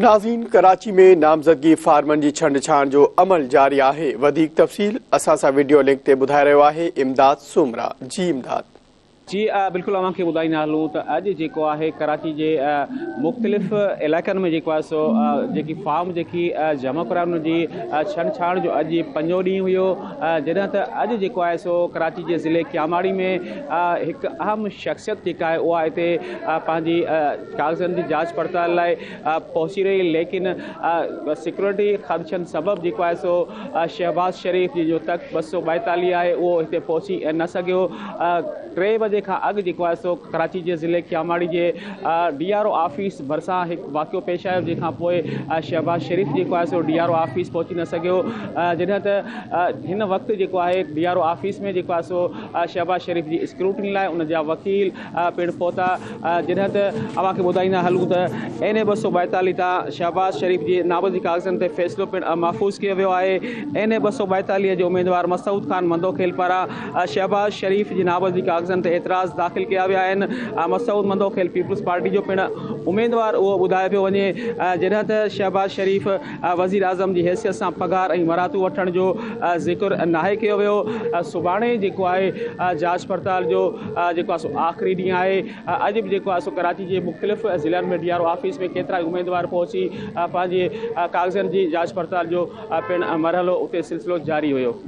ناظرين ڪراچي ۾ نامزدگي فارمن جي ڇنڊ ڇاڻ جو عمل جاري آهي وڌيڪ تفصيل اسان سان وڊيو لنڪ تي ٻڌائي رهيو آهي امداد سومرا جي امداد. جي بلڪل اوهان کي ٻڌائيندا هلون ته اڄ جيڪو آهي ڪراچي جي مختلف علائقن ۾ جيڪو آهي سو جيڪي فارم جيڪي جمع ڪرايا ان جي ڇنڊ ڇاڻ جو اڄ پنجون ڏينهن هيو جڏهن ته اڄ جيڪو آهي سو ڪراچي جي ضلعي ڪياماڙي ۾ هڪ اهم شخصيت جيڪا آهي اها هتي پنهنجي ڪاغذن جي جاچ پڙتال لاء پهچي رهي ليڪن سيڪيورٽي خدشن سبب جيڪو آهي سو شهباز شريف جنهن جو تڪ 242 آهي اهو هتي پهچي نه سگهيو. ٽي بجي کان اڳ جيڪو آهي سو ڪراچي جي ضلعي ڪياماڙي جي ڊي آر او آفيس ڀرسان هڪ واقعو پيش آيو جنهن کان پوء شهباز شريف جيڪو آهي سو ڊي آر او آفيس پهچي نه سگهيو جڏهن ته هن وقت جيڪو آهي ڊي آر او آفيس ۾ جيڪو آهي سو شهباز شريف جي اسڪروٽني لاء ان جا وڪيل پڻ پهتا جڏهن ته اوهان کي ٻڌائيندا هلون ته اين اي 242 تان شهباز شريف جي نامزدگي ڪاغذن تي فيصلو پڻ محفوظ ڪيو ويو آهي. اين اي 242 جي اميدوار مسعود خان مندوخيل پاران شهباز شريف جي نامزدگي ڪاغذن تي اعتراض داخل ڪيا ويا آهن. مسعود مندوخيل پيپلز پارٽي جو پڻ اميدوار اهو ٻڌايو پيو وڃي. جڏهن ته شهباز شريف وزيراعظم جي حيثيت سان پگهار ۽ مراعتون وٺڻ جو ذڪر ناهي ڪيو ويو. سڀاڻي جيڪو آهي جاچ پڙتال جو جيڪو آهي سو آخري ڏينهن آهي. اڄ به جيڪو آهي سو ڪراچي جي مختلف ضلعن ۾ ڊي آر او آفيس ۾ ڪيترائي اميدوار پهچي پنهنجي ڪاغذن جي جاچ پڙتال جو پڻ مرحلو اتي سلسلو جاري هيو.